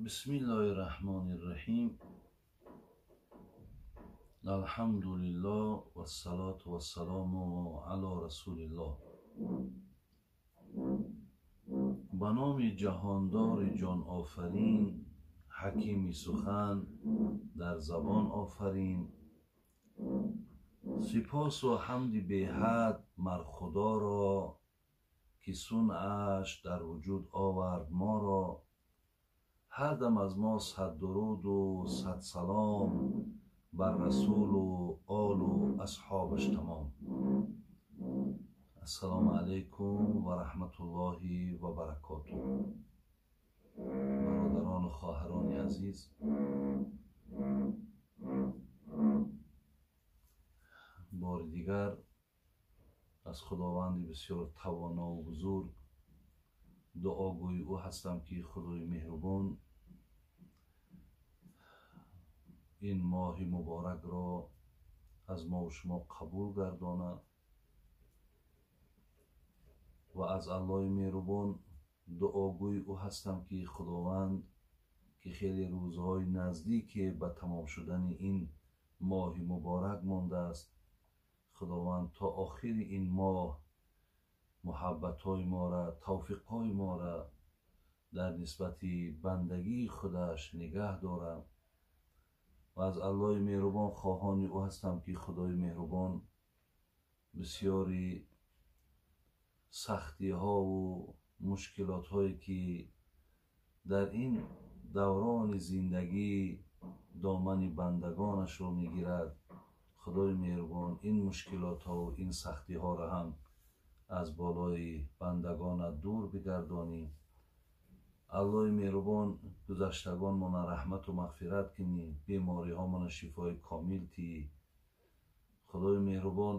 Бисмиллоҳир-раҳмонир-раҳим. Алҳамдулиллоҳ вассалоту вассалому ало расулиллоҳ. Ба номи ҷаҳондори ҷонофарин, ҳакими сухан дар забон офарин, сипосу ҳамди беҳад мар Худоро, ки сунъаш дар вуҷуд овард моро. Ҳар дам аз мо сад дуруду сад салом бар расулу олу асҳобаш тамом. Ассалому алайкум ва раҳматуллоҳи ва баракотуҳ. Бародарону хоҳарони азиз, бори дигар аз Худованди бисёр тавонову бузург дуогӯи ӯ ҳастам, ки Худои меҳрубон ин моҳи муборакро аз мову шумо қабул гардонад ва аз Аллоҳи меҳрубон дуогӯи ӯ ҳастам, ки Худованд, ки хеле рӯзҳои наздике ба тамом шудани ин моҳи муборак мондааст, Худованд то охири ин моҳ муҳаббатҳои моро, тавфиқҳои моро дар нисбати бандагии худаш нигаҳ дорад. Ва аз Аллоҳи меҳрубон хоҳони ӯ ҳастам, ки Худои меҳрубон бисёри сахтиҳову мушкилотҳое, ки дар ин даврони зиндагӣ домани бандагонашро мегирад, Худои меҳрубон ин мушкилотҳову ин сахтиҳоро ҳам аз болои бандагона дур бигардонӣ. Аллоҳи меҳрубон гузаштагонмона раҳмату мағфират кунӣ, бемориҳомона шифои комил тиҳӣ. Худои меҳрубон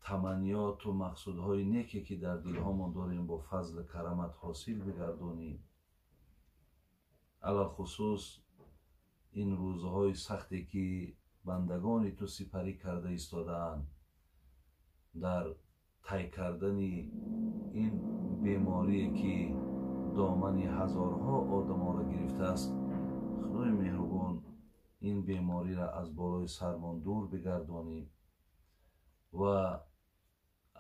таманниёту мақсудҳои неке, ки дар дилҳомон дорем, бо фазлу карамат ҳосил бигардонӣ. Алалхусус ин рӯзҳои сахте, ки бандагони ту сипарӣ карда истодаанд дар тай кардани ин беморие, ки домани ҳазорҳо одамонро гирифтааст, Худои меҳрубон ин бемориро аз болои сармон дур бигардонӣ. Ва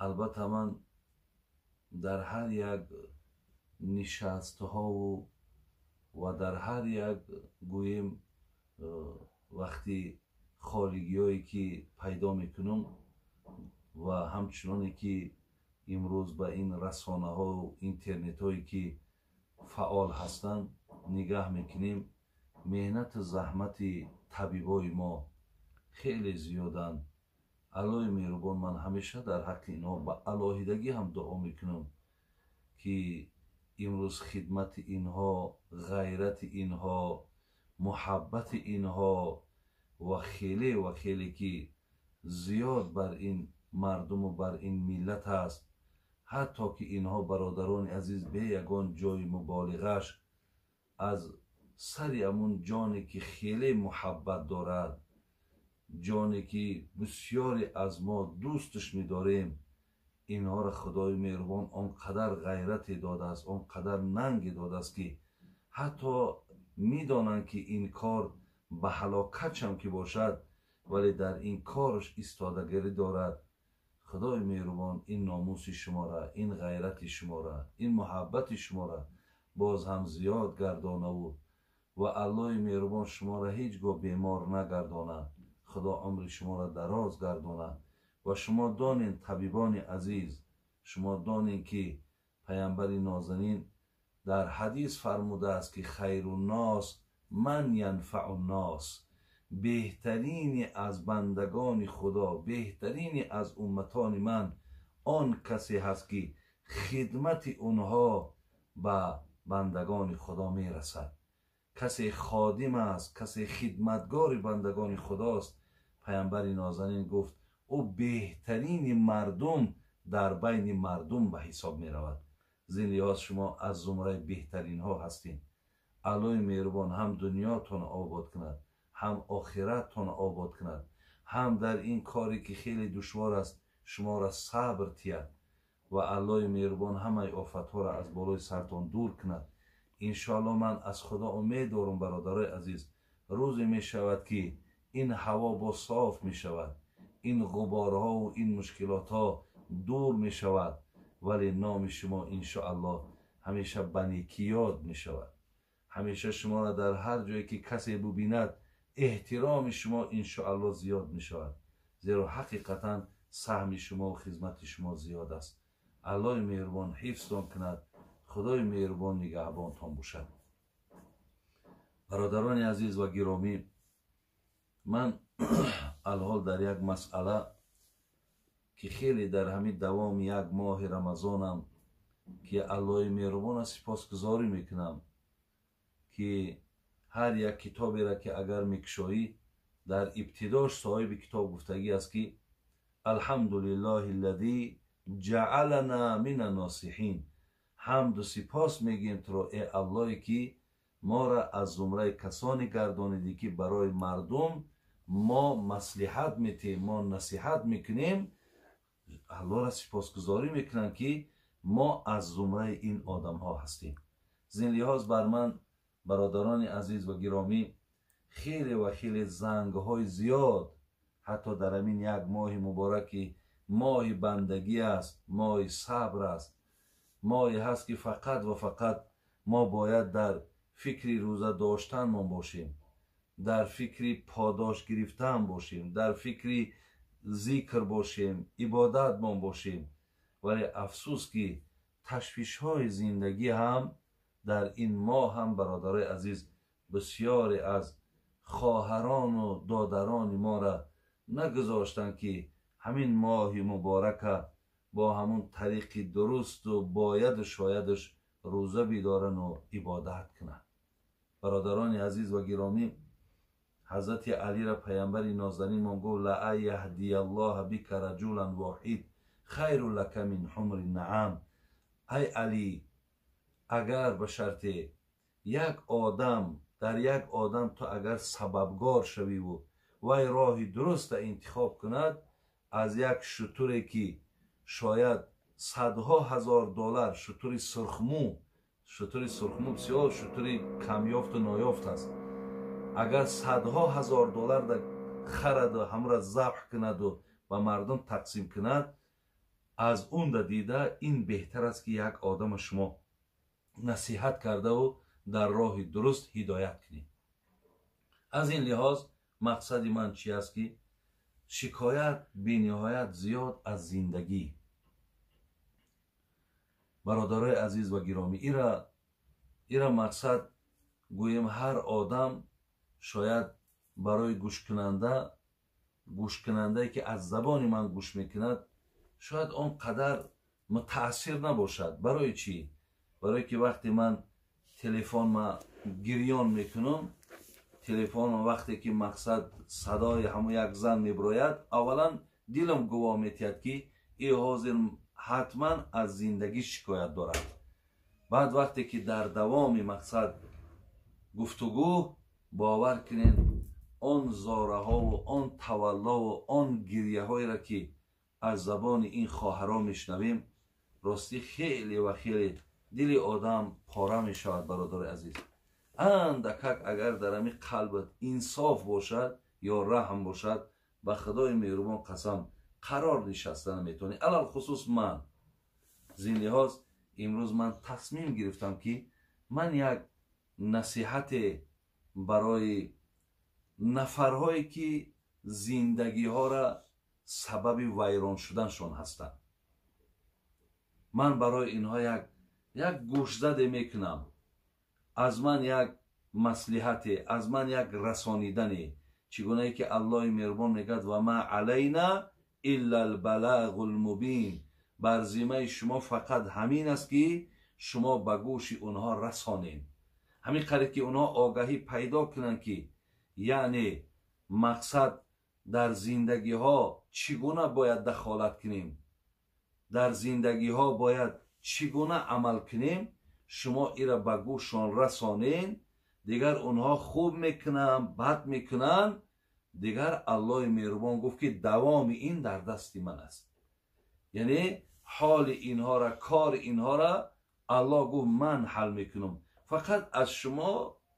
албатта ман дар ҳар як нишастҳову ва дар ҳар як гӯем вақти холигиҳое, ки пайдо мекунам, ва ҳамчуноне ки имрӯз ба ин расонаҳову интернетҳое, ки фаъол ҳастанд, нигаҳ мекунем, меҳнату заҳмати табибои мо хеле зиёданд. Аллоҳи меҳрубон, ман ҳамеша дар ҳаққи инҳо ба алоҳидагӣ ҳам дуо мекунам, ки имрӯз хидмати инҳо, ғайрати инҳо, муҳаббати инҳо ва хеле ва хеле ки зиёд бар ин мардуму бар ин миллат аст, ҳатто ки инҳо, бародарони азиз, бе ягон ҷои муболиғаш аз сари ҳамун ҷоне, ки хеле муҳаббат дорад, ҷоне, ки бисёре аз мо дӯсташ медорем, инҳоро Худои меҳрубон он қадар ғайрате додааст, он қадар нанге додааст, ки ҳатто медонанд, ки ин кор ба ҳалокатшам ки бошад, вале дар ин корш истодагарӣ дорад. Худои меҳрубон ин номуси шуморо, ин ғайрати шуморо, ин муҳаббати шуморо боз ҳам зиёд гардонаву ва Аллоҳи меҳрубон шуморо ҳеҷ гоҳ бемор нагардонад. Худо умри шуморо дароз гардонад. Ва шумо донед, табибони азиз, шумо донед, ки паямбари нозанин дар ҳадис фармудааст, ки хайруннос ман янфаъуннос, беҳтарини аз бандагони Худо, беҳтарини аз умматони ман он касе ҳаст, ки хидмати онҳо ба бандагони Худо мерасад. Касе ходим аст, касе хидматгори бандагони Худост. Паямбари нозанин гуфт, ӯ беҳтарини мардум дар байни мардум ба ҳисоб меравад. Зин лиҳоз шумо аз зумраи беҳтаринҳо ҳастед. Аллоҳи меҳрубон ҳам дунётон обод кунад, ҳам охираттон обод кунад, ҳам дар ин коре, ки хеле душвор аст, шуморо сабр тиҳад ва Аллоҳи меҳрубон ҳамаи офатҳоро аз болои сартон дур кунад. Иншоалло ман аз Худо умед дорам, бародарои азиз, рӯзе мешавад, ки ин ҳаво боз соф мешавад, ин ғуборҳову ин мушкилотҳо дур мешавад, вале номи шумо иншоалло ҳамеша ба некӣ ёд мешавад. Ҳамеша шуморо дар ҳар ҷое ки касе бубинад, эҳтироми шумо иншоалло зиёд мешавад, зеро ҳақиқатан саҳми шумо ва хизмати шумо зиёд аст. Аллоҳи меҳрубон ҳифзтон кунад, Худои меҳрубон нигаҳбонтон бошад. Бародарони азиз ва гиромӣ, ман алҳол дар як масъала, ки хеле дар ҳамин давоми як моҳи Рамазонам, ки Аллоҳи меҳрубона сипосгузорӣ мекунам, ки ҳар як китоберо ки агар мекушоӣ, дар ибтидош соҳиби китоб гуфтагӣ аст, ки алҳамдулиллоҳи аллазӣ ҷаалана мина носиҳин. Ҳамду сипос мегӯем туро, э Аллоҳе, ки моро аз зумраи касоне гардонидӣ, ки барои мардум мо маслиҳат метиҳем, мо насиҳат мекунем. Аллоҳро сипосгузорӣ мекунам, ки мо аз зумраи ин одамҳо ҳастем. Зин лиҳоз бар ман, бародарони азиз ва гиромӣ, хеле ва хеле зангҳои зиёд, ҳатто дар ҳамин як моҳи мубораки моҳи бандагӣ аст, моҳи сабр аст, моҳе ҳаст, ки фақат ва фақат мо бояд дар фикри рӯза доштанмон бошем, дар фикри подош гирифтан бошем, дар фикри зикр бошем, ибодатмон бошем. Вале афсӯс, ки ташвишҳои зиндагӣ ҳам дар ин моҳ ҳам, бародарои азиз, бисёре аз хоҳарону додарони моро нагузоштанд, ки ҳамин моҳи муборака бо ҳамун тариқи дурусту бояду шоядаш рӯза бидорану ибодат кунанд. Бародарони азиз ва гиромӣ, ҳазрати Алира паямбари нозанинмон гуфт: ла яҳдияллоҳа бика раҷулан воҳид хайру лака мин ҳумри наам. Ай Алӣ, агар ба шарте як одам, дар як одам ту агар сабабгор шавиву вай роҳи дуруста интихоб кунад, аз як шутуре, ки шояд садҳо ҳазор доллар, шутури сурхмӯ, шутури сурхмӯ бисёр шутури камёфту ноёфт аст, агар садҳо ҳазор доллар хараду ҳамра забҳ кунаду ба мардум тақсим кунад, аз он да дида ин беҳтар аст, ки як одама шумо насиҳат кардаву дар роҳи дуруст ҳидоят кунед. Аз ин лиҳоз мақсади ман чи аст, ки шикоят бениҳоят зиёд аз зиндагӣ. Бародарои азиз ва гиромӣ, ира мақсад гӯем, ҳар одам шояд барои гӯшкунанда, гӯшкунандае ки аз забони ман гӯш мекунад, шояд он қадар мутаассир набошад. Барои чӣ? Барое ки вақте ман телефонма гирён мекунам, телефонам вақте ки мақсад садои ҳамон як зан мебирояд, аввалан дилам гувоҳ метиҳад, ки и ҳозир ҳатман аз зиндагӣ шикоят дорад. Баъд вақте ки дар давоми мақсад гуфтугӯ, бовар кунед, он зораҳову он таваллову он гирьяҳоеро, ки аз забони ин хоҳарон мешунавем, ростӣ хеле ва хеле дили одам пора мешавад. Бародари азиз, андакак агар дар ҳамин қалбат инсоф бошад ё раҳм бошад, ба Худои меҳрубон қасам, қарор нишаста наметавонӣ, алалхусус ман. Зин лиҳоз имрӯз ман тасмим гирифтам, ки ман як насиҳате барои нафарҳое, ки зиндагиҳоро сабаби вайрон шуданшон ҳастанд, ман барои инҳо як гӯшзаде мекунам, аз ман як маслиҳате, аз ман як расонидане, чӣ гунае ки Аллоҳи меҳрубон мегӯяд: ва ма алайна илла албалагу лмубин. Бар зиммаи шумо фақат ҳамин аст, ки шумо ба гӯши онҳо расонед, ҳамин қариб ки онҳо огаҳӣ пайдо кунанд, ки яъне мақсад дар зиндагиҳо чӣ гуна бояд дахолат кунем, дар зиндагиҳо бояд чӣ гуна амал кунем. Шумо ира ба гӯшшон расонед, дигар онҳо хуб мекунанд, бад мекунанд, дигар Аллоҳи меҳрубон гуфт, ки давоми ин дар дасти ман аст. Яъне ҳоли инҳора, кори инҳора Аллоҳ гуфт, ман ҳал мекунам. Фақат аз шумо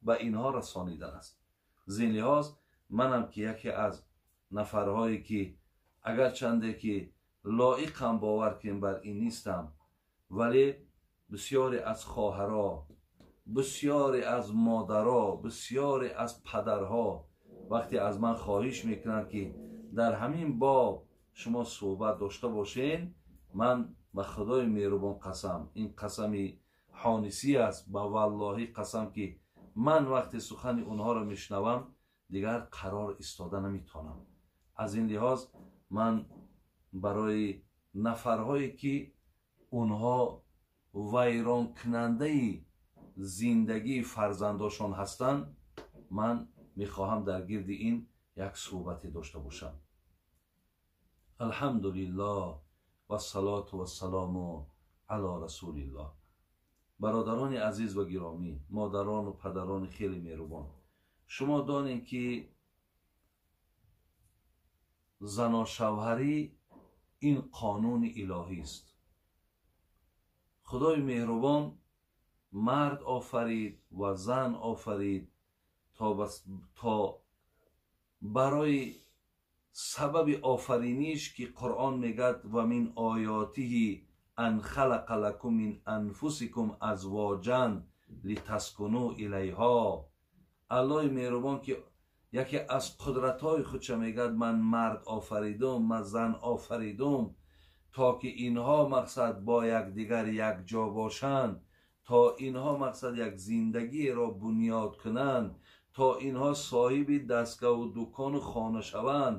ба инҳо расонидан аст. Зин лиҳоз манам ки яке аз нафарҳое ки агарчанде ки лоиқам бовар кунем бар ин нистам, вале бисёре аз хоҳарҳо, бисёре аз модарҳо, бисёре аз падарҳо вақте аз ман хоҳиш мекунанд ки дар ҳамин боб шумо суҳбат дошта бошед, ман ба Худои меҳрубон қасам, ин қасами ҳонисӣ аст, ба валлоҳӣ қасам ки ман вақте сухани онҳоро мешунавам дигар қарор истода наметавонам. Аз ин лиҳоз ман барои нафарҳое ки онҳо вайронкунандаи зиндагии фарзандошон ҳастанд, ман мехоҳам дар гирди ин як суҳбате дошта бошам. Алҳамдулиллоҳ вассалоту вассалому ало расулиллоҳ. Бародарони азиз ва гиромӣ, модарону падарони хеле меҳрубон, шумо донед ки заношавҳарӣ ин қонуни илоҳист. Худои меҳрубон мард офарид ва зан офарид то барои сабаби офариниш ки Қуръон мегӯяд ва мин оётиҳи ан халақа лакум мин анфусикум азвоҷан литаскуну илайҳо. Аллоҳи меҳрубон ки яке аз қудратҳои худша мегӯяд ман мард офаридум, ман зан офаридум, то ки инҳо мақсад бо якдигар якҷо бошанд, то инҳо мақсад як зиндагиеро бунёд кунанд, то инҳо соҳиби дастгоҳу дукону хона шаванд,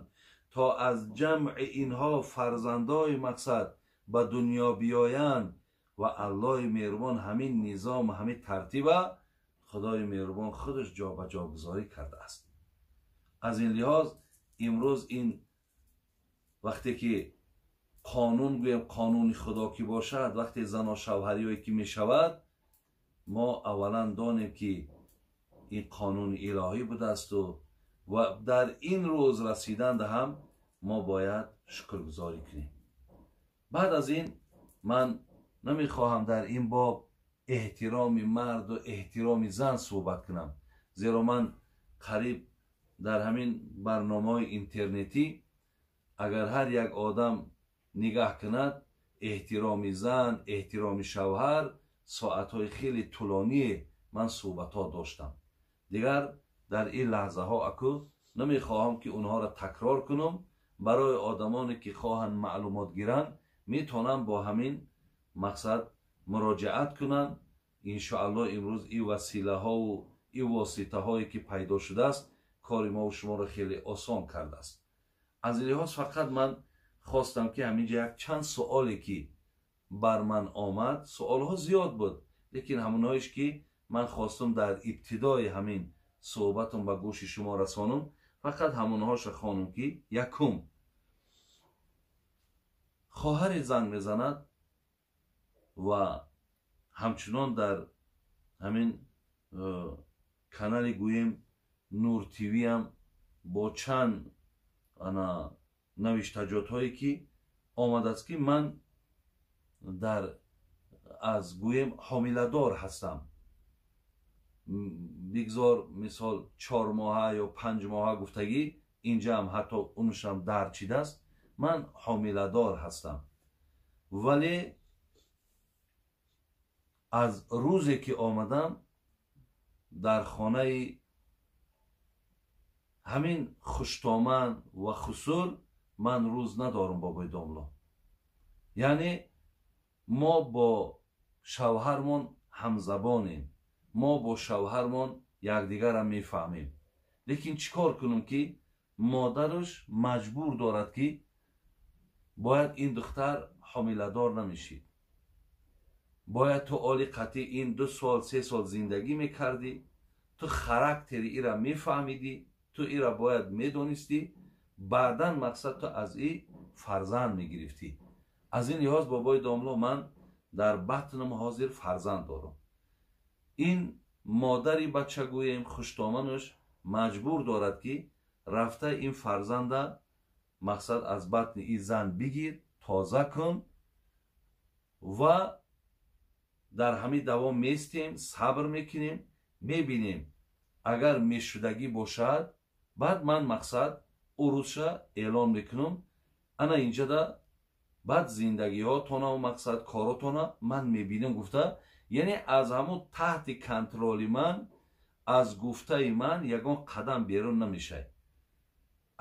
то аз ҷамъи инҳо фарзандои мақсад ба дунё биёянд. Ва Аллоҳи меҳрубон ҳамин низом, ҳамин тартиба Худои меҳрубон худаш ҷобаҷогузорӣ кардааст. Аз ин лиҳоз имрӯз ин вақте ки қонун гӯем, қонуни Худо ки бошад, вақте заношавҳариҳое ки мешавад, мо аввалан донем ки ин қонуни илоҳӣ будаасту ва дар ин рӯз расиданда ҳам мо бояд шукргузорӣ кунем. Баъд аз ин ман намехоҳам дар ин боб эҳтироми марду эҳтироми зан суҳбат кунам, зеро ман қариб дар ҳамин барномаҳои интернетӣ агар ҳар як одам нигаҳ кунад, эҳтироми зан, эҳтироми шавҳар соатҳои хеле тӯлоние ман суҳбатҳо доштам. Дигар дар ин лаҳзаҳо аку намехоҳам ки онҳоро такрор кунам. Барои одамоне ки хоҳанд маълумот гиранд, метавонанд бо ҳамин мақсад муроҷиат кунанд. Иншоаллоҳ имрӯз ин василаҳову ин воситаҳое ки пайдо шудааст кори мову шуморо хеле осон кардааст. Аз ин лиҳоз фақат ман хостам ки ҳаминҷа як чанд суоле ки бар ман омад, суолҳо зиёд буд, лекин ҳамонҳоеш ки ман хостам дар ибтидои ҳамин суҳбатам ба гӯши шумо расонам, фақат ҳамонҳоша хонам ки якум хоҳаре занг мезанад ва ҳамчунон дар ҳамин канали гӯем Нур ТВ-ам бо чанд ана навиштаҷотҳое ки омадааст ки ман дар аз гӯем ҳомиладор ҳастам, бигзор мисол 4 моҳа ё 5 моҳа гуфтагӣ, инҷаам ҳатто унушам дарчидааст, ман ҳомиладор ҳастам, вале аз рӯзе ки омадам дар хонаи ҳамин хуштоман ва хусур ман рӯз надорам бобои домло. Яъне мо бо шавҳармон ҳамзабонем, мо бо шавҳармон якдигарро мефаҳмем, лекин чӣ кор кунам ки модараш маҷбур дорад ки бояд ин духтар ҳомиладор намешид, бояд ту оли қатъи ин 2 сол 3 сол зиндагӣ мекардӣ, ту характери ира мефаҳмидӣ, ту ира бояд медонистӣ, баъдан мақсад ту аз и фарзанд мегирифтӣ. Аз ин лиҳоз бобои домло ман дар батнам ҳозир фарзанд дорам. Ин модари бачагӯем хуштоманаш маҷбур дорад ки рафта ин фарзанда мақсад аз батни и зан бигир, тоза кун ва Дар ҳамин давом местем, сабр мекунем, мебинем. Агар мешудагӣ бошад, баъд ман мақсад урусша эълон мекунам. Ана инҷада баъд зиндагиҳотонаву мақсад коротона ман мебинам гуфта, яъне аз ҳамун таҳти контроли ман, аз гуфтаи ман ягон қадам берун намешавад.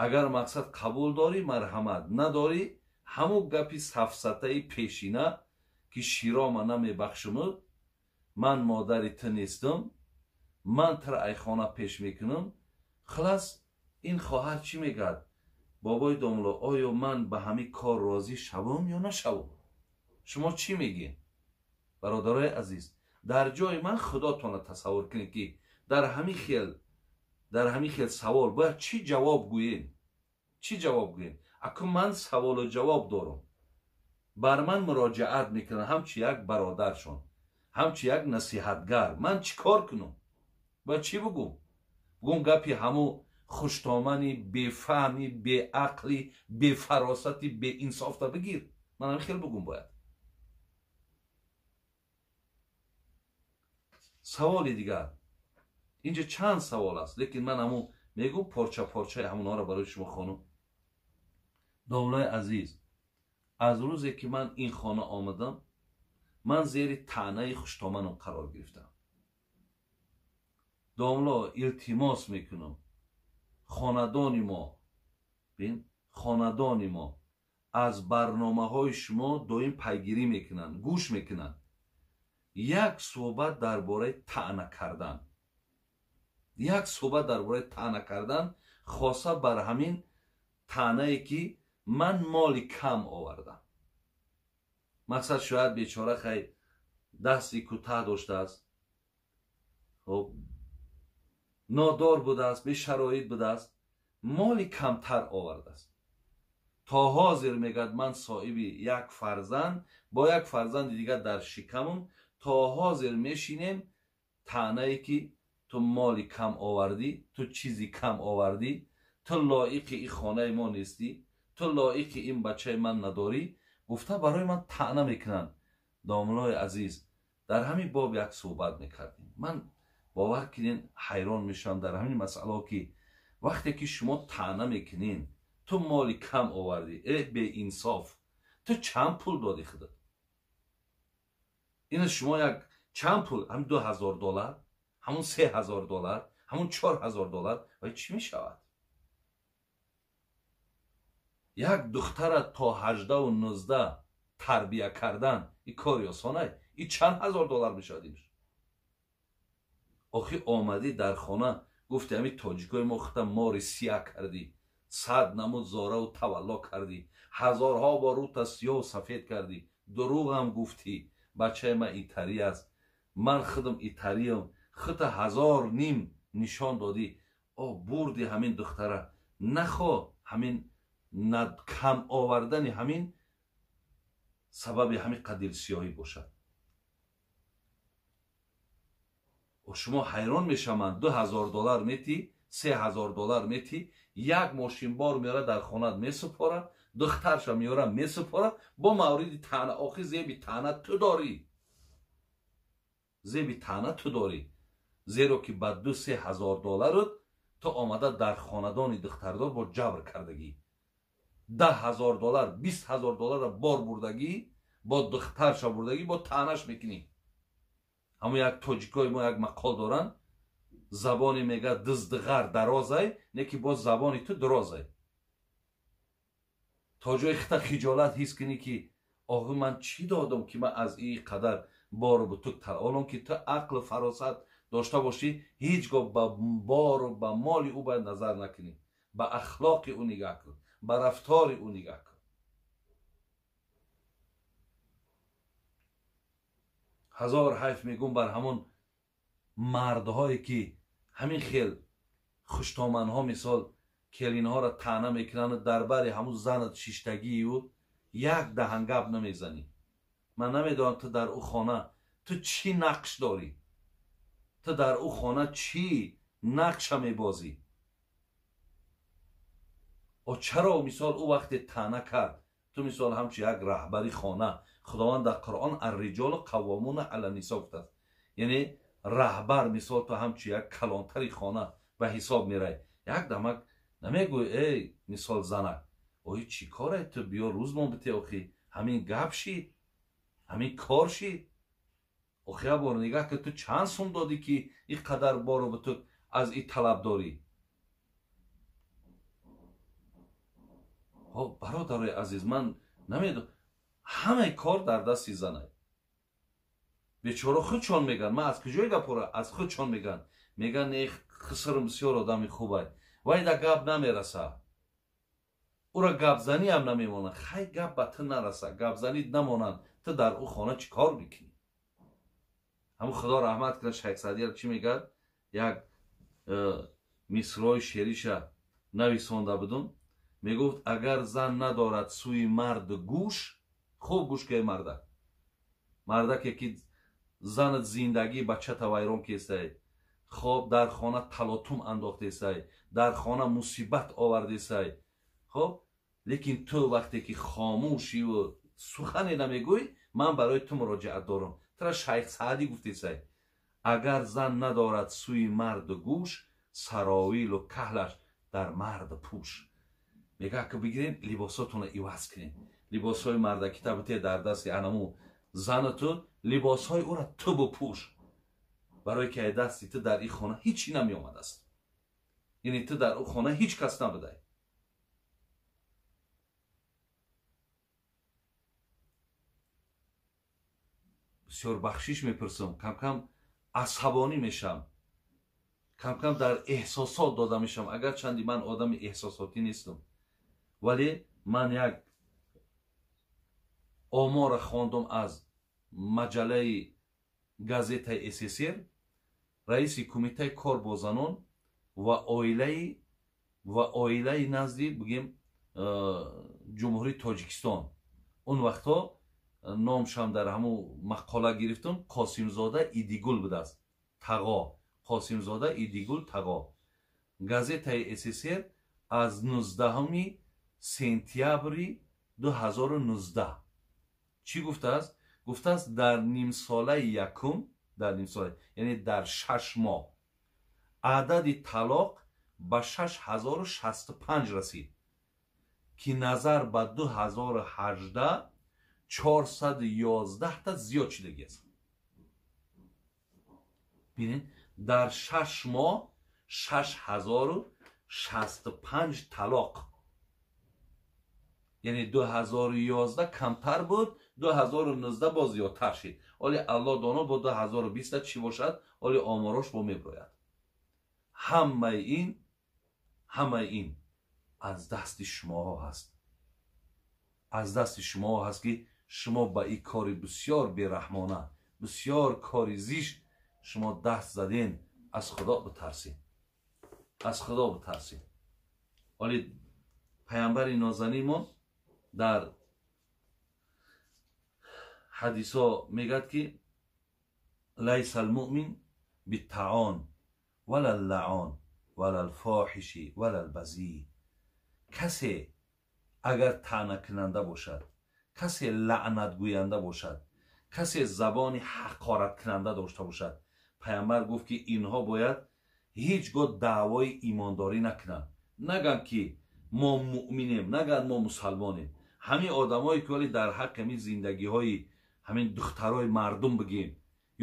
Агар мақсад қабул дорӣ, марҳамат, надорӣ, ҳамун гапи сафсатаи пешина ки широма намебахшумуд, ман модари ту нестам, ман тура айхона пеш мекунам. Хулас, ин хоҳар чӣ мегӯяд? Бобои домло, оё ман ба ҳамин кор розӣ шавам ё нашавам? Шумо чӣ мегӯед? Бародарои азиз, дар ҷои ман худотонро тасаввур кунед, ки дар ҳамин хел савол бояд чӣ ҷавоб гӯем? Чӣ ҷавоб гӯем? Акун ман саволу ҷавоб дорам. Бар ман муроҷиат мекунанд ҳамчун як бародаршон, ҳамчун як насиҳатгар. Ман чӣ кор кунам? Бояд чӣ бугӯм? Бугӯм гапи ҳамун хуштомани бефаҳми, беақли, бефаросати, беинсофта бигир. Ман ҳамин хел бугӯм бояд. Саволи дигар. Инҷа чанд савол аст, лекин ман ҳамун мегӯм порча порчаи ҳамонҳоро барои шумо хонум. Домлаи азиз, аз рӯзе ки ман ин хона омадам, ман зери таънаи хуштоманам қарор гирифтам. Домло, илтимос мекунам, хонадони мо, бин, хонадони мо аз барномаҳои шумо доим пайгирӣ мекунанд, гӯш мекунанд. Як суҳбат дар бораи таъна кардан, як суҳбат дар бораи таъна кардан, хоса бар ҳамин таънае ки ман моли кам овардам. Мақсад шояд бечора хай дасти кӯтаҳ доштааст, хоб нодор будааст, бешароит будааст, моли камтар овардааст. То ҳозир мегӯяд ман соҳиби як фарзанд бо як фарзанди дигар дар шикамум, то ҳозир мешинем таънае ки ту моли кам овардӣ, ту чизи кам овардӣ, ту лоиқи ин хонаи мо нестӣ, ту лоиқи ин бачаи ман надорӣ, гуфта барои ман таъна мекунанд. Домлои азиз, дар ҳамин боб як суҳбат мекардем. Ман бовар кунед ҳайрон мешавам дар ҳамин масъалао, ки вақте ки шумо таъна мекунед, ту моли кам овардӣ, э беинсоф, ту чанд пул додӣ худат? Ина шумо як чанд пул, ҳамин $2000, ҳамун $3000, ҳамун $4000, ва чӣ мешавад? Як духтара то 18-19 тарбия кардан ин кори осонай, ин чанд ҳазор доллар мешавад инш? Охи омадӣ дар хона, гуфти ҳамин тоҷикои мо хута мори сия кардӣ, 100 намуд зораву тавалло кардӣ, ҳазорҳо бор рӯта сиёҳу сафед кардӣ, дурӯғам гуфтӣ, бачаи ман итарӣ аст, ман худам итариям, хута 1000 ним нишон додӣ. О бурди ҳамин духтара, нахо ҳамин кам овардани ҳамин сабаби ҳамин қадр сиёҳӣ бошад. Шумо ҳайрон мешаванд, $2000 метӣ, $3000 метӣ, як мошинбор меора дар хонат месупора, духтарша меора месупора, бо мавриди таъна. Охи зеби таъна ту дорӣ, зеби таъна ту дорӣ, зеро ки ба 2-3 ҳазор долларут ту омада дар хонадони духтардор бо ҷабр кардагӣ, $10,000, $20,000 бор бурдагӣ, бо духтарша бурдагӣ, бо таънаш мекунӣ. Ҳамон як тоҷикои мо як мақол доранд, забоне мегӯяд диздиғар дарозай, не ки боз забони ту дурозай. То ҷои хита хиҷолат ҳис кунӣ ки оғи ман чӣ додам ки ман аз ин қадар бору бутук тар, олон ки ту ақлу фаросат дошта бошӣ, ҳеҷ гоҳ ба бору ба моли ӯ бояд назар накунӣ, ба ахлоқи ӯ нигаҳ кун, ба рафтори ӯ нигаҳ кун. Ҳазор ҳайф мегӯм бар ҳамон мардҳое ки ҳамин хел хуштоманҳо мисол келинҳоро таъна мекунанд, дар бари ҳамун занат шиштагии ӯ як даҳангап намезанӣ. Ман намедонам ту дар ӯ хона ту чӣ нақш дорӣ, ту дар ӯ хона чӣ нақша мебозӣ? О чаро мисол ӯ вақте таъна кард Ту мисол ҳамчун як раҳбари хона, Худованд дар Қуръон ар-риҷолу қаввомуна ала нисо гуфтааст. Яъне раҳбар мисол ту ҳамчун як калонтари хона ба ҳисоб мерай. Як дамак намегӯй эй мисол занак, ой чӣ корай ту, биё рӯзмон бите, охи ҳамин гап шид, ҳамин кор шид. Охи як бор нигаҳ ки ту чанд сум додӣ ки ин қадар бору ба ту аз ин талаб дорӣ. Бародарои азиз, ман намедонам, ҳамаи кор дар дасти занай. Бечора худшон мегӯянд, ман аз куҷои гапора аз худшон мегӯянд. Мегӯянд э хисрм бисёр одами хубай, вай да гап намераса, ӯра гапзаниам намемонад. Хай гап ба ту нараса, гапзанӣ намонанд, ту дар ӯ хона чӣ кор мекунӣ? Ҳамун Худо раҳмат кунад Шайх Саъдияр чӣ мегӯяд? Як мисрои шеъриша нависонда будум. Мегуфт агар зан надорад сӯи мард гӯш, хуб гӯш кунед мардак, мардаке ки занат зиндагии бачата вайрон кестай, хоб дар хона талотум андохтесай, дар хона мусибат овардесай, хоб лекин ту вақте ки хомӯшиву сухане намегӯй, ман барои ту муроҷиат дорам. Тура Шайх Саъдӣ гуфтесай, агар зан надорад сӯи мард гӯш, саровилу каҳлаш дар мард пӯш. Мегӯяд ки бигирем либосотонро иваз кунем, либосҳои мардакӣ табите дар дасти анаму зану ту, либосҳои ӯра ту бупӯш, барое ки ай дасти ту дар ин хона ҳеҷ чӣ намеомадааст. Яъне ту дар ӯ хона ҳеҷ кас набудай. Бисёр бахшиш мепурсам, камкам асабонӣ мешавам, камкам дар эҳсосот дода мешавам, агарчанди ман одами эҳсосотӣ нестам, вале ман як омора хондум аз маҷаллаи газетаи СССР. Раиси кумитаи кор бо занон ва оилаи назди бигем Ҷумҳурии Тоҷикистон, он вақтҳо номшам дар ҳамун мақола гирифтум, Қосимзода Идигул будааст, Тағо, Қосимзода Идигул Тағо. Газетаи СССР аз 19 сентябри 2019 чӣ гуфтааст? Гуфтааст дар нимсолаи якум, дар нимсола, яъне дар 6 моҳ адади талоқ ба 6065 расид, ки назар ба 2018 411 та зиёд шудагиаст. Бинед, дар 6 моҳ 6065 талоқ, яъне 2011 камтар буд, 2019 боз зиёдтар шид. Оли Аллоҳ доно бо 2020 чӣ бошад, оли оморош бо меброяд. Ҳамаи ин аз дасти шумоҳо ҳаст, аз дасти шумоҳо ҳаст ки шумо ба ин кори бисёр бераҳмона, бисёр кори зишт шумо даст заден. Аз Худо битарсед, аз Худо битарсед. Оли паямбари нозанинмон дар ҳадисо мегӯяд ки лайса алмӯмин биттаон вала аллаон вала алфоҳиши вала албазӣ. Касе агар таънакунанда бошад, касе лаънатгӯянда бошад, касе забони ҳақораткунанда дошта бошад, паямбар гуфт ки инҳо бояд ҳеҷ гоҳ даъвои имондорӣ накунанд. Нагӯянд ки мо муъминем, нагӯянд мо мусалмонем. Ҳамин одамое ки вале дар ҳаққи ҳамин зиндагиҳои ҳамин духтарои мардум бигем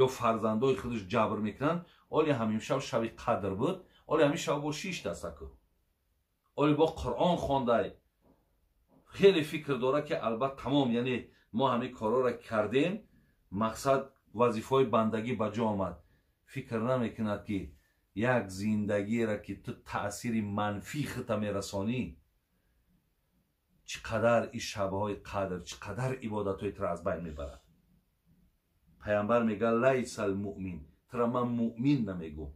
ё фарзандои худаш ҷабр мекунанд, оли ҳамин шаб шаби қадр буд, оли ҳамин шаб бо шиш дастаку, оли бо Қуръон хондай, хеле фикр дорад ки албатта тамом, яъне мо ҳамин корҳоро кардем, мақсад вазифаҳои бандагӣ ба ҷо омад. Фикр намекунад ки як зиндагиеро ки ту таъсири манфии худта мерасонӣ, чӣ қадар ин шабҳои қадр, чӣ қадар ибодатҳои туро аз байн мебарад. Паямбар мегӯяд лайса алмӯмин, тура ман муъмин намегӯм.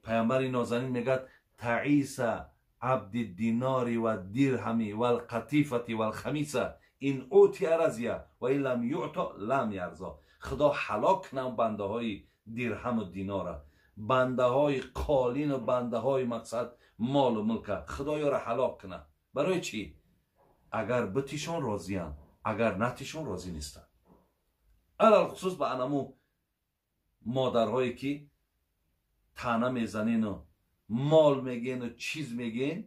Паямбари нозанин мегӯяд таиса абди динори ва дирҳами валқатифати валхамиса ин утия разия ва ин лам юъто лам ярзо. Худо ҳалок кунам бандаҳои дирҳаму динора. Бандаҳои қолину бандаҳои мақсад молу мулка Худоёро ҳалок кунад. Барои чӣ? Агар битишон розиянд, агар натишон розӣ нестанд. Алалхусус ба анаму модарҳое ки таъна мезанену мол мегену чиз мегӯен,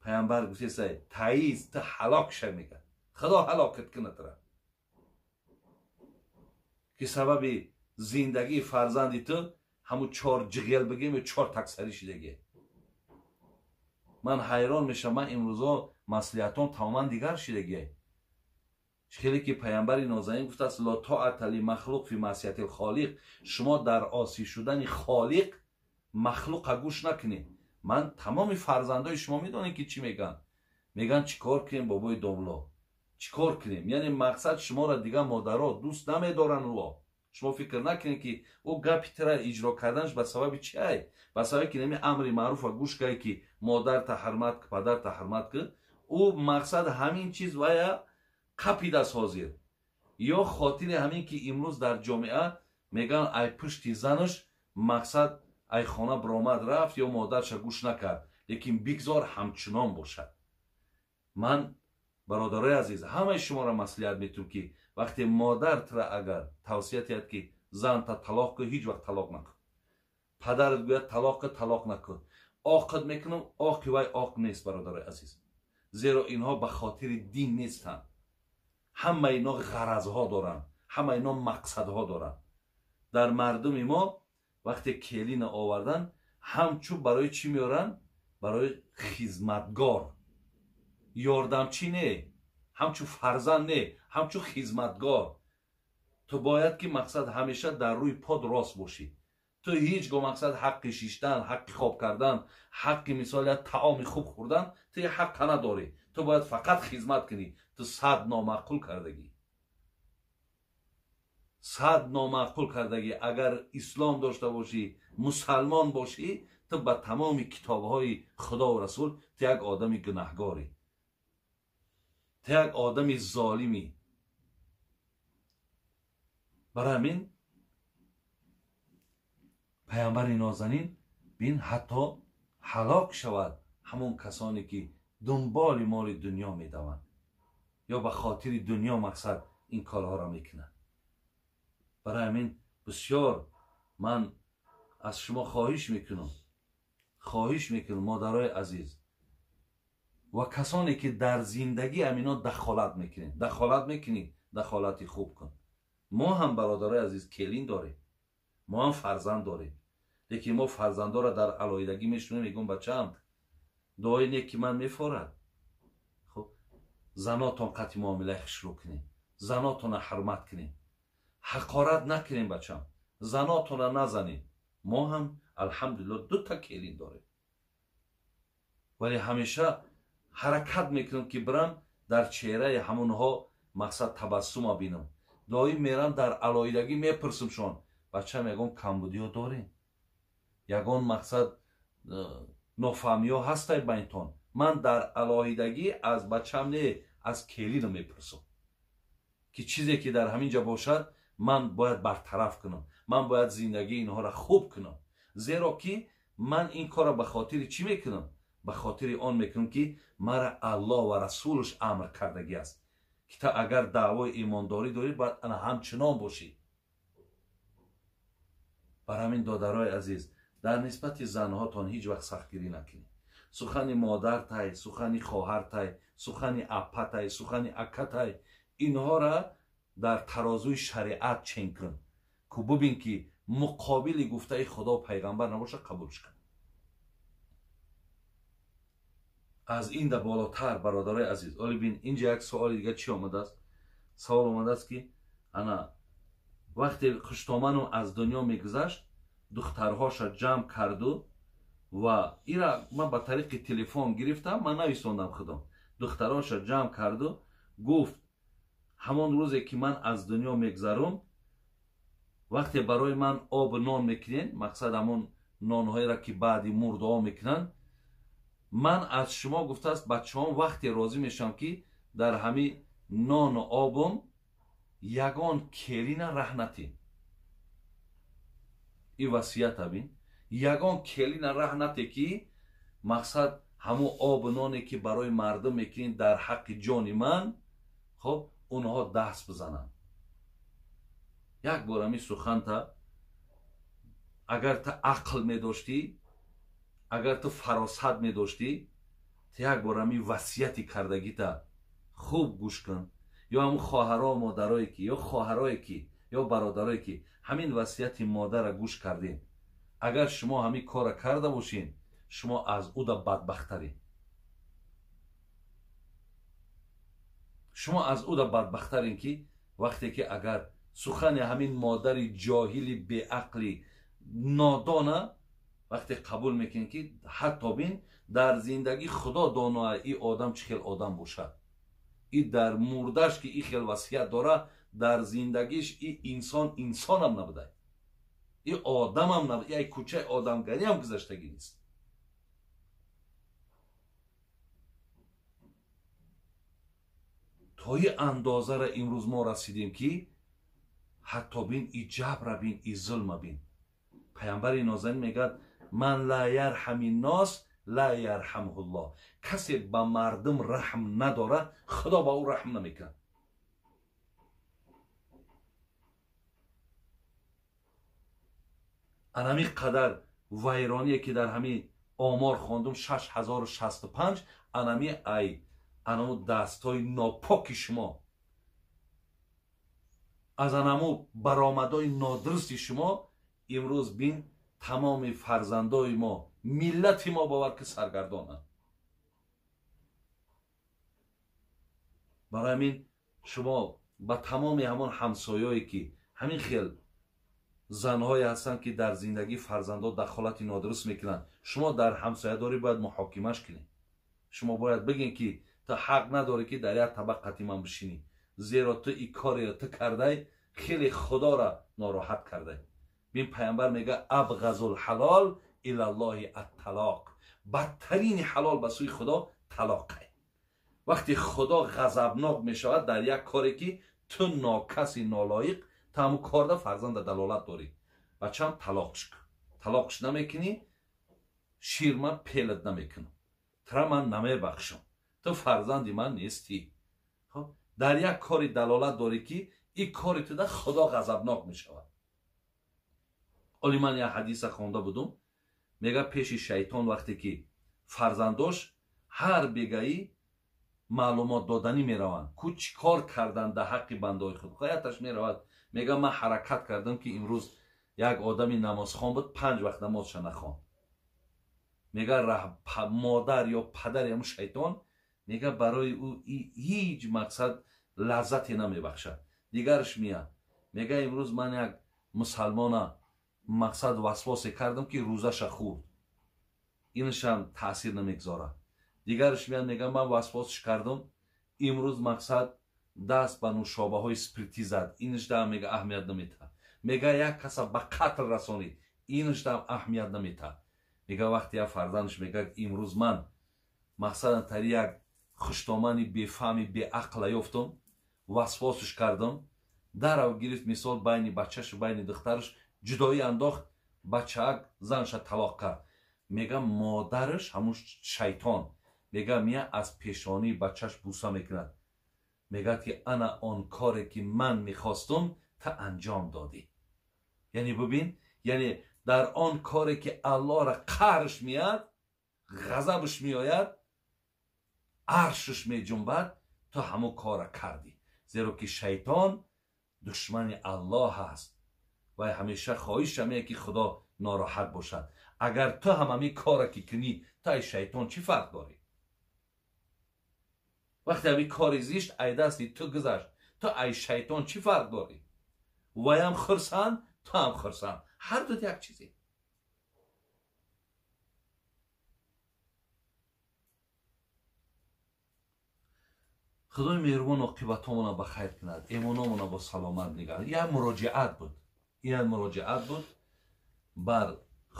Паямбар гуфтеса таиз ту ҳалок ша мегӯяд. Худо ҳалокат кунад тура, ки сабаби зиндагии фарзанди ту ҳамун чор ҷиғел бигем ё чор таксарӣ шидагӣ. Ман ҳайрон мешавам, ман имрӯзо маслиҳатон тамоман дигар шидагӣ. Хеле ки Паямбари нозанин гуфтааст ла тоата лимахлуқ фи маъсияти лхолиқ, шумо дар осӣ шудани холиқ махлуқа гӯш накунед. Ман тамоми фарзандои шумо медонем ки чӣ мегӯянд. Мегӯянд чӣ кор кунем бобои домло, чӣ кор кунем? Яъне мақсад шуморо дигар модаро дӯст намедоранд ӯ. Шумо фикр накунед ки ӯ гапи тира иҷро карданаш ба сабаби чи ай? Ба сабаби ки нами амри маъруфа гӯш кай ки модарта ҳурмат ку, падарта ҳурмат ку, ӯ мақсад ҳамин чиз вая қапидааст ҳозир. Ё хотири ҳамин ки имрӯз дар ҷомеа мегӯянд ай пушти занаш мақсад ай хона биромад рафт ё модарша гӯш накард, лекин бигзор ҳамчунон бошад. Ман бародарои азиз ҳамаи шуморо маслиҳат метум ки вақте модар тура агар тавсия диҳад ки занта талоқ кун, ҳеҷ вақт талоқ накун. Падарат гӯяд талоқ кун, талоқ накун. Оқид мекунам, оқи вай оқ нест бародарои азиз, зеро инҳо ба хотири дин нестанд. Ҳама ино ғаразҳо доранд, ҳама ино мақсадҳо доранд. Дар мардуми мо вақте келина овардан, ҳамчун барои чӣ меоранд? Барои хизматгор, ёрдамчӣ не, ҳамчун фарзанд не, ҳамчун хизматгор. Ту бояд ки мақсад ҳамеша дар рӯи под рост бошӣ. Ту ҳеҷ гоҳ мақсад ҳаққи шиштан, ҳаққи хоб кардан, ҳаққи мисол як таоми хуб хӯрдан, ту ҳаққа надорӣ. Ту бояд фақат хизмат кунӣ. Ту сад номаъқул кардагӣ, сад номаъқул кардагӣ. Агар ислом дошта бошӣ, мусалмон бошӣ, ту ба тамоми китобҳои Худову Расул ту як одами гунаҳгорӣ, ту як одами золимӣ. Барои ҳамин Паямбари нозанин бин ҳатто ҳалок шавад ҳамон касоне ки дунболи моли дунё медаванд ё ба хотири дунё мақсад ин корҳоро мекунанд. Барои ҳамин бисёр ман аз шумо хоҳиш мекунам, хоҳиш мекунам модарои азиз ва касоне ки дар зиндагӣ ҳамино дахолат мекунед, дахолат мекунӣ, дахолати хуб кун. Мо ҳам бародарои азиз келин дорем, мо ҳам фарзанд дорем, лекин мо фарзандоро дар алоҳидагӣ мешунем, мегӯм бачаам дуои нек ки ман мефорад. Хуб, занотон қатъи муомилаи хушрӯ кунем, занотонро ҳурмат кунем, ҳақорат накунем бачам, занотонро назанем. Мо ҳам алҳамдулилло дута келин дорем, вале ҳамеша ҳаракат мекунам ки бирам дар чеҳраи ҳамонҳо мақсад табассума бинам. Доим мерам дар алоҳидагӣ мепурсимшон, бачам ягон камбудиё дорем, ягон мақсад нофаҳмиё ҳастай байнтон. Ман дар алоҳидагӣ аз бачам не, аз келинам мепурсам ки чизе ки дар ҳамин ҷа бошад ман бояд бартараф кунам, ман бояд зиндагии инҳоро хуб кунам. Зеро ки ман ин корро ба хотири чӣ мекунам? Ба хотири он мекунам ки мара Аллоҳ ва Расулаш амр кардагӣ аст ки та агар даъвои имондорӣ дорӣ бояд ана ҳамчунон бошӣ. Бар ҳамин додарои азиз дар нисбати занҳотон ҳеҷ вақт сахтгирӣ накунед. Сухани модартай, сухани хоҳартай, сухани аппатай, сухани акатай, инҳоро дар тарозуи шариат чен кун, ку бубин ки муқобили гуфтаи Худо пайғамбар набошад, қабулш кун. Аз ин да болотар бародарои азиз, оли бин инҷа як суоли дига чӣ омадааст? Савол омадааст ки ана вақте хуштоману аз дунё мегузашт, духтарҳоша ҷамъ карду ва ира ман ба тариқи телефон гирифтам, ман нависондам худам. Духтарҳоша ҷамъ карду гуфт ҳамон рӯзе ки ман аз дунё мегзарум, вақте барои ман обу нон мекунед, мақсад ҳамон нонҳоеро ки баъди мурдаҳо мекунанд, ман аз шумо гуфтааст бачаҳом вақте розӣ мешавам ки дар ҳамин нону обум ягон келина раҳ натин. Ин васията бин. Ягон келина раҳ нате ки мақсад ҳамун обу ноне ки барои мардум мекунӣ дар ҳаққи ҷони ман, хоб, онҳо даст бизананд. Як бор ҳамин суханта агар ту ақл медоштӣ, агар ту фаросат медоштӣ, ту як бор ҳамин васияти кардагита хуб гӯш кун. Ё ҳамун хоҳаро модарое ки, ё хоҳарое ки, ё бародарое ки ҳамин васияти модара гӯш кардем, агар шумо ҳамин кора карда бошин, шумо аз ӯда бадбахтаред. Шумо аз ӯда бадбахтарин ки вақте ки агар сухани ҳамин модари ҷоҳили беақли нодона вақте қабул мекунед ки ҳатто бин дар зиндагӣ худо доноа и одам чӣ хел одам бошад, и дар мурдаш ки и хел васият дора, дар зиндагиш и инсон инсонам набудай, и одамам набуд, и кӯчаи одамгариам гузаштагӣ нест. То и андозара имрӯз мо расидем ки ҳатто бин и ҷабра бин, и зулма бин. Паямбари нозанин мегӯяд: ман ла ярҳами нос ла ярҳамҳуллоҳ. Касе ба мардум раҳм надорад, худо ба ӯ раҳм намекунад. Анами қадар вайроние ки дар ҳамин омор хондум 6065, анами ай анаму дастҳои нопоки шумо, аз анаму баромадҳои нодурусти шумо имрӯз бин тамоми фарзандои мо, миллати мо бовар ки саргардонанд. Барои ҳамин шумо ба тамоми ҳамон ҳамсоёе ки ҳамин хел занҳое ҳастанд ки дар зиндагӣ фарзандо дахолати нодуруст мекунанд, шумо дар ҳамсоядорӣ бояд муҳокимаш кунед. Шумо бояд бигӯед ки ту ҳақ надорӣ ки дар як табақ қати ман бишинӣ, зеро ту и кореро ту кардай, хеле худоро нороҳат кардай. Бин паямбар мегӯяд: абғазул ҳалол илаллоҳи атталоқ. Бадтарини ҳалол ба сӯи худо талоқе. Вақте худо ғазабнок мешавад дар як коре ки ту нокаси нолоиқ, ту ҳамун корда фарзанда далолат дорӣ, бачам талоқш кун. Талоқш намекунӣ, шир ман пелат намекунам, тура ман намебахшам, ту фарзанди ман нестӣ. Дар як кори далолат дорӣ ки ин кори туда худо ғазабнок мешавад. Оли ман як ҳадиса хонда будум, мега пеши шайтон вақте ки фарзандош ҳар бегаӣ маълумот доданӣ мераванд, ку чӣ кор кардан дар ҳаққи бандаҳои худ, ҳаяташ меравад, мега ман ҳаракат кардам ки имрӯз як одами намозхон буд, 5 вақт намозша нахонд. Мега модар ё падари ҳамун шайтон мега барои ӯ ҳеҷ мақсад лаззате намебахшад. Дигараш меяд, мега имрӯз ман як мусалмона мақсад васвосе кардам ки рӯзаша хӯрд, инашам таъсир намегузорад. Дигараш меяд, мега ман васвосш кардам, имрӯз мақсад даст ба нӯшобаҳои спиртӣ зад, инашдаам мега аҳамият наметаҳад. Мега як каса ба қатл расонид, инашдаам аҳамият наметаҳад. Мега вақте як фарзандаш мега имрӯз ман мақсадан тари як хуштомани бефаҳми беақла ёфтам, васвосш кардам, дарав гирифт мисол байни бачашу байни духтараш ҷудоӣ андохт, бачаак занша талоқ кард. Мега модараш ҳамун шайтон мега мия аз пешонии бачаш буса мекунад, мегӯяд ки ана он коре ки ман мехостум та анҷом додӣ. Яъне бубин, яъне дар он коре ки аллоҳра қаҳрш меяд, ғазабш меояд, аршш меҷунбад, ту ҳамун корра кардӣ. Зеро ки шайтон душмани аллоҳ аст ва ҳамеша хоҳиш ҳамея ки худо нороҳат бошад. Агар ту ҳам ҳамин корра ки кунӣ, ту ай шайтон чӣ фарқ дорӣ? Вақте ҳамин кори зишт ай дасти ту гузашт, ту ай шайтон чӣ фарқ дорӣ? Ваям хурсанд, ту ҳам хурсанд, ҳар ду як чизе. Худои меҳрубон оқибатҳомона ба хайр кунад, эмономона бо саломат нигаҳ. Як муроҷиат буд, як муроҷиат буд бар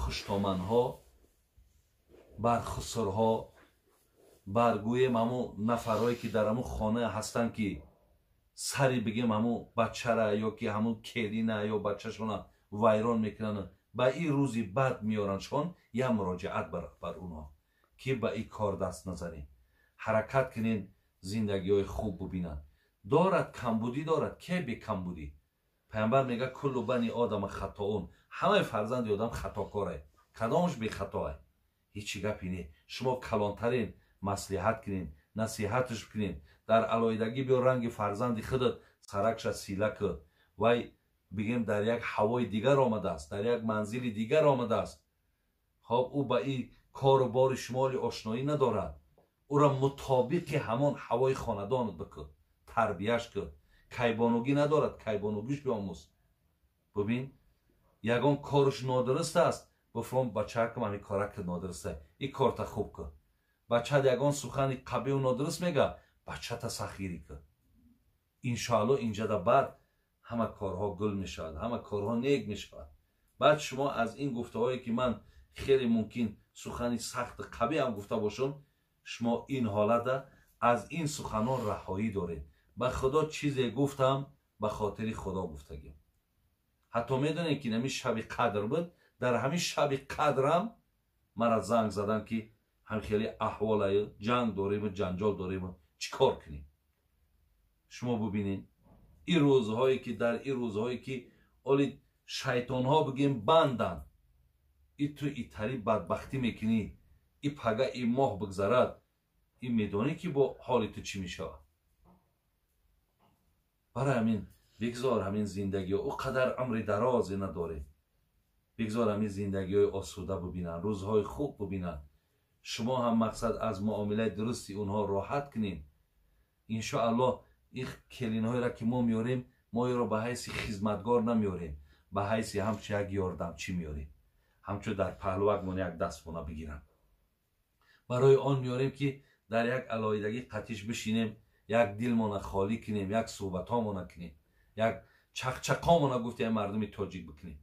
хуштоманҳо, бар хусурҳо, бар гӯем ҳамун нафарҳое ки дар ҳамун хона ҳастанд ки сари бигем ҳамун бачара ё ки ҳамун келина ё бачашона вайрон мекунанд, Ба ин рӯзи бад меёрандшон, як муроҷиат бар онҳо, ки ба ин кор даст назанед. Ҳаракат кунед, зиндагиҳои хуб бубинанд. Дорад камбудӣ, дорад, ке бекамбудӣ? Пайғамбар мега: куллу бани одама хатоун, ҳамаи фарзанди одам хатокорае, кадомаш бехатоае? Ҳечи гапе не. Шумо калонтарин, маслиҳат кунед, насиҳатш кунед, дар алоҳидагӣ биё, ранги фарзанди худат саракша сила ку. Вай, бигем, дар як ҳавои дигар омадааст, дар як манзили дигар омадааст. Хоб, ӯ ба ин кору бори шумоли ошноӣ надорад. Ӯро мутобиқи ҳамон ҳавои хонадонат бикун, тарбияш кун. Кайбонугӣ надорад, кайбонугиш биомӯз. Бубин, ягон корш нодуруст аст, бифром: бачакам, ҳамин кора ки нодуруст аст, ин корта хуб кун. Бачат ягон сухани қабеҳу нодуруст мега, бачата сахгирӣ кун. Иншоалло, инҷада баъд ҳама корҳо гул мешавад, ҳама корҳо нек мешавад. Баъд шумо аз ин гуфтаҳое, ки ман хеле мумкин сухани сахти қабеҳ ҳам гуфта бошам, шумо ин ҳолата аз ин суханон раҳоӣ доред. Ба Худо, чизе гуфтам, ба хотири Худо гуфтагим. Ҳатто медонед, ки ҳамин шаби қадр буд, дар ҳамин шаби қадрам мара занг задан, ки ҳам хеле аҳволаю ҷанг дориму ҷанҷол дориму чӣ кор кунем? Шумо бубинед, ин рӯзҳое ки, дар ин рӯзҳое ки оли шайтонҳо, бигем, банданд, и ту итари бадбахтӣ мекунӣ. И пага и моҳ бигзарад, и медонӣ, ки бо ҳоли ту чӣ мешавад. Барои ҳамин бигзор ҳамин зиндагиҳо, ӯ қадар умри дарозе надорем, бигзор ҳамин зиндагиҳои осуда бубинанд, рӯзҳои хуб бубинанд. Шумо ҳам, мақсад, аз муомилаи дурусти онҳо роҳат кунед. Иншоаллоҳ, ин келинҳоеро, ки мо меорем, мо иро ба ҳайси хизматгор намеорем, ба ҳайси ҳамчун як ёрдамчӣ меорем, ҳамчун дар паҳлувакмон як дастмона бигиранд. Барои он меорем, ки дар як алоҳидагӣ қатиш бишинем, як дилмона холӣ кунем, як суҳбатҳомона кунем, як чақчақомона, гуфтем, мардуми тоҷик, бикунем.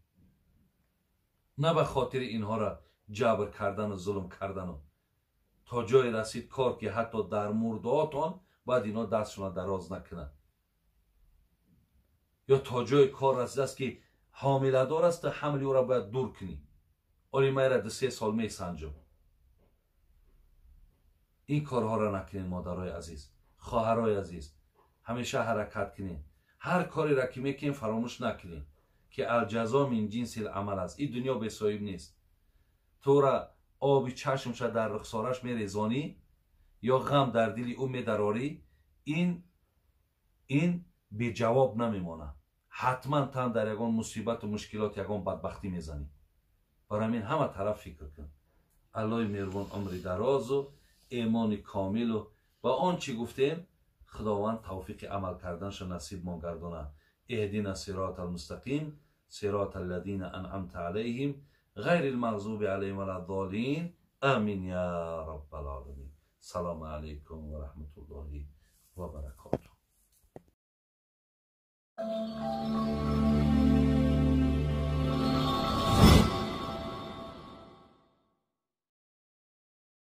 На ба хотири инҳоро ҷабр кардану зулм кардану. То ҷое расид кор, ки ҳатто дар мурдаотон бояд инҳо дастшона дароз накунанд. Ё то ҷое кор расидааст, ки ҳомиладор аст, ҳамли ӯро бояд дур кунӣ. Оли майра 2-3 сол месанҷам. Ин корҳоро накунед, модарои азиз, хоҳарои азиз. Ҳамеша ҳаракат кунед. Ҳар кореро, ки мекунем, фаромӯш накунед, ки алҷазо мин ҷинсил амал аст. Ин дунё бесоҳиб нест. Тура оби чашмша дар рухсораш мерезонӣ ё ғам дар дили ӯ медарорӣ, ин беҷавоб намемонад. Ҳатман тан дар ягон мусибату мушкилот, ягон бадбахтӣ мезанӣ. Барои ҳамин ҳама тараф фикр кун. Аллоҳи меҳрубон умри дарозу эмони комилу ва он чӣ гуфтем, Худованд тавфиқи амал карданашо насибмон гардонад. اهدنا الصراط المستقيم، صراط الذين أنعمت عليهم، غير المغضوب عليهم ولا الضالين، آمين يا رب العالمين. السلام عليكم ورحمة الله وبركاته.